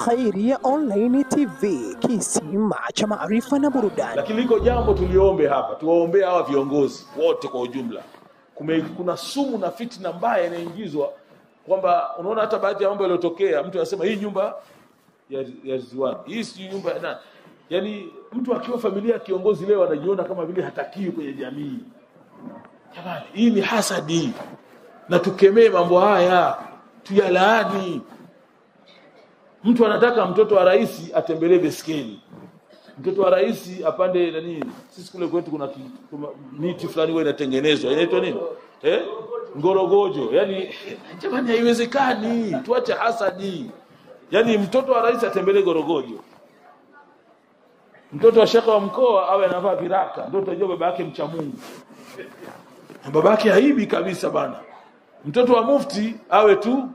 Khairia Online TV, kisima cha maarifa na burudani. Lakini liko jambo tuliombe hapa, tuwaombee hawa viongozi wote kwa ujumla. Kuna sumu na fitna mbaya inaingizwa kwamba unaona hata baadhi ya mambo yaliyotokea, mtu anasema hii nyumba ya Ridhiwani, hii si nyumba na, yani mtu akiwa familia ya kiongozi leo anajiona kama vile hatakiwi kwenye jamii. Jamani, hii ni hasadi. Na tukemee mambo haya, tuyalaani. Mtu anataka mtoto wa rais atembelee baiskeli, mtoto wa rais apande nani. Sisi kule kwetu kuna miti fulani huwa inatengenezwa, inaitwa nini? Ngorogojo. Yani jamani, haiwezekani, tuache hasadi. Yani mtoto wa rais atembelee gorogojo, mtoto wa shekhe wa mkoa awe anavaa viraka, ndio utajua baba yake mcha Mungu. Baba yake haibi kabisa bana. Mtoto wa mufti awe tu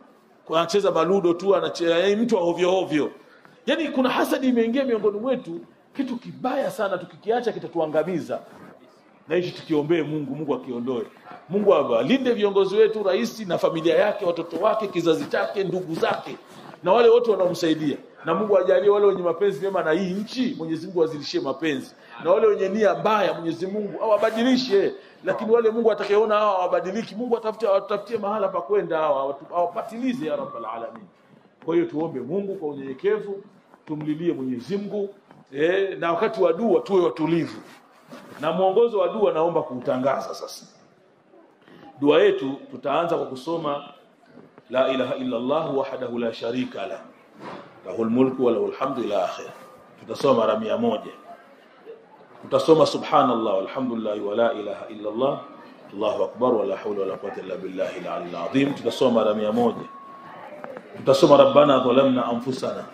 anacheza baludo tu, anacheza, yani mtu wa ovyo ovyo. Yani kuna hasadi imeingia miongoni mwetu, kitu kibaya sana, tukikiacha kitatuangamiza. Na hichi tukiombee Mungu, Mungu akiondoe. Mungu awalinde viongozi wetu, rais na familia yake, watoto wake, kizazi chake, ndugu zake, na wale wote wanaomsaidia. Na Mungu ajalie wale wenye mapenzi mema na hii nchi, Mwenyezi Mungu azidishie mapenzi. Na wale wenye nia mbaya, Mwenyezi Mungu awabadilishe. Lakini wale Mungu atakayeona hawa hawabadiliki, Mungu atafute mahala pa kwenda hawa, awapatilize ya Rabbal Alamin. Kwa hiyo tuombe Mungu kwa unyenyekevu, tumlilie Mwenyezi Mungu, na wakati wa dua tuwe watulivu. Na mwongozo wa dua naomba kuutangaza sasa. Dua yetu tutaanza kwa kusoma la ilaha illa Allah wahdahu la sharika la lahul mulku wa lahul hamdu ila akhir. Tutasoma mara 100. Tutasoma subhanallah walhamdulillah wa la ilaha illa Allah Allahu akbar wa la hawla wa la quwwata illa billahi al-aliyyil azim. Tutasoma mara 100. Tutasoma rabbana dhalamna anfusana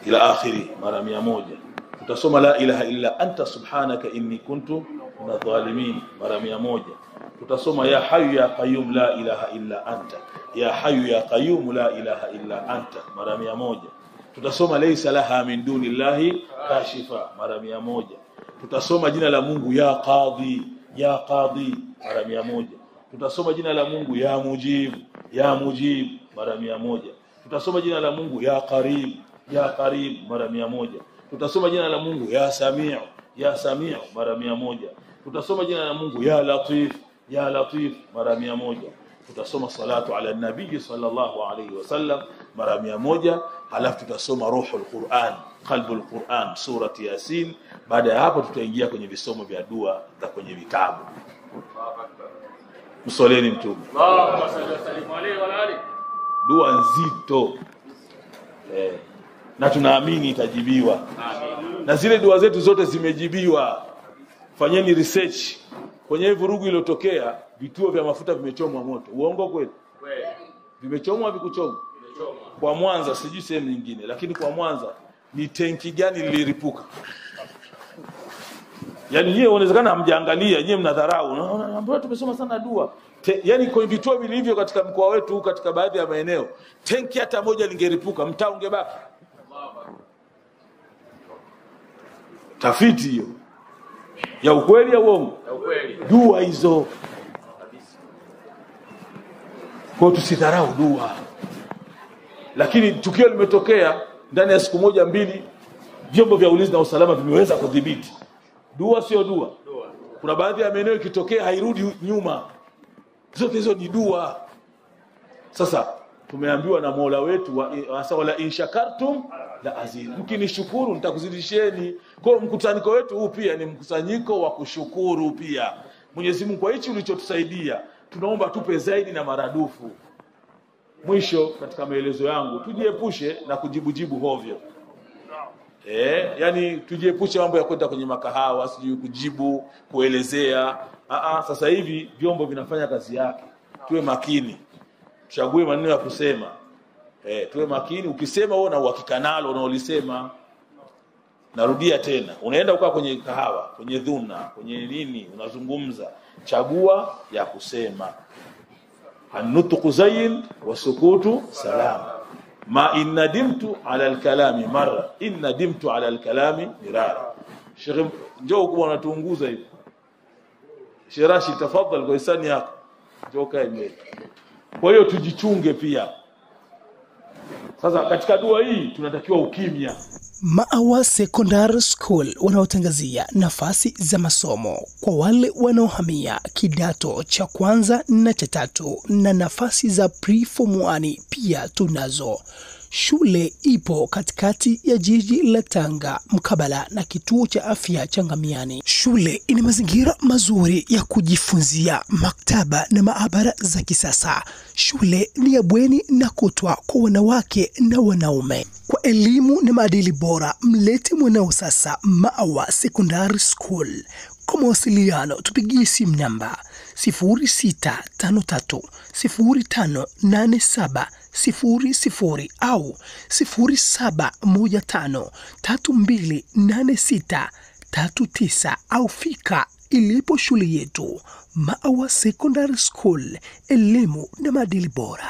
ila akhiri mara 100. Tutasoma la ilaha illa anta subhanaka inni kuntu minadh-dhalimin mara 100. Tutasoma ya hayyu ya qayyum la ilaha illa anta, ya hayyu ya qayyum la ilaha illa anta mara 100. Tutasoma laysa laha min dunillahi kashifa mara 100. Tutasoma jina la Mungu ya qadhi, ya qadhi mara 100. Tutasoma jina la Mungu ya mujib, ya mujib mara 100. Tutasoma jina la Mungu ya qarib, ya qarib mara 100. Tutasoma jina la Mungu ya samiu, ya samiu mara 100. Tutasoma jina la Mungu ya latif, ya latif mara 100. Tutasoma salatu ala nabii sallallahu alayhi wasallam mara 100. Halafu tutasoma ruhul Quran, qalbul Quran, surati Yasin. Baada ya hapo tutaingia kwenye visomo vya dua za kwenye vitabu. Msoleni Mtume. Allahumma salli wa sallim alayhi wa alihi. Dua nzito. Na tunaamini itajibiwa. Na zile dua zetu zote zimejibiwa. Fanyeni research. Kwenye vurugu iliyotokea, vituo vya mafuta vimechomwa moto. Uongo kweli? Kweli. Vimechomwa vikuchomwa? Vimechomwa. Kwa Mwanza, sijui sehemu nyingine, lakini kwa Mwanza ni tenki gani liliripuka? Yaani nyie inawezekana hamjaangalia, nyie mnadharau. Unaona, mbona tumesoma sana dua. Yaani kwa vituo vilivyo katika mkoa wetu, katika baadhi ya maeneo, tenki hata moja lingeripuka, mtaa ungebaki. Tafiti hiyo. Ya ukweli ya uongo? Ya ukweli. Dua hizo. Kwa tusidharau dua. Lakini tukio limetokea ndani ya siku moja mbili, vyombo vya ulinzi na usalama vimeweza kudhibiti. Dua sio dua. Kuna baadhi ya maeneo ikitokea hairudi nyuma. Zote hizo ni dua. Sasa tumeambiwa na Mola wetu wala in shakartum la azid, mkinishukuru nitakuzidisheni. Kwa mkusanyiko wetu huu pia ni mkusanyiko wa kushukuru pia. Mwenyezi Mungu kwa hichi ulichotusaidia, tunaomba tupe zaidi na maradufu. Mwisho katika maelezo yangu, tujiepushe na kujibujibu hovyo. Yani tujiepushe mambo ya kwenda kwenye makahawa, sijui kujibu, kuelezea. Sasa hivi vyombo vinafanya kazi yake. Tuwe makini. Tuchague maneno ya kusema. Tuwe makini, ukisema wewe una uhakika nalo unaolisema. Narudia tena, unaenda ukaa kwenye kahawa, kwenye dhuna, kwenye nini, unazungumza, chagua ya kusema. An-nutqu zayin wa sukutu salam. Ma in nadimtu ala al-kalami marra, in nadimtu ala al-kalami mirara. Sheikh, njoo huko unatuunguza hivi. Sheikh Rashid, tafadhali kwa hisani yako. Njoo kae mbele. Kwa hiyo tujichunge pia. Sasa katika dua hii tunatakiwa ukimya. Maawa Secondary School wanaotangazia nafasi za masomo kwa wale wanaohamia kidato cha kwanza na cha tatu, na nafasi za pre-form 1 pia tunazo. Shule ipo katikati ya jiji la Tanga mkabala na kituo cha afya cha Ngamiani. Shule ina mazingira mazuri ya kujifunzia, maktaba na maabara za kisasa. Shule ni ya bweni na kutwa kwa wanawake na wanaume. Kwa elimu na maadili bora, mlete mwanao sasa Maawa Secondary School. Kwa mawasiliano tupigie simu namba 0653 0587 00 au 0715 3286 39 au fika ilipo shule yetu Maawa Secondary School, elimu na maadili bora.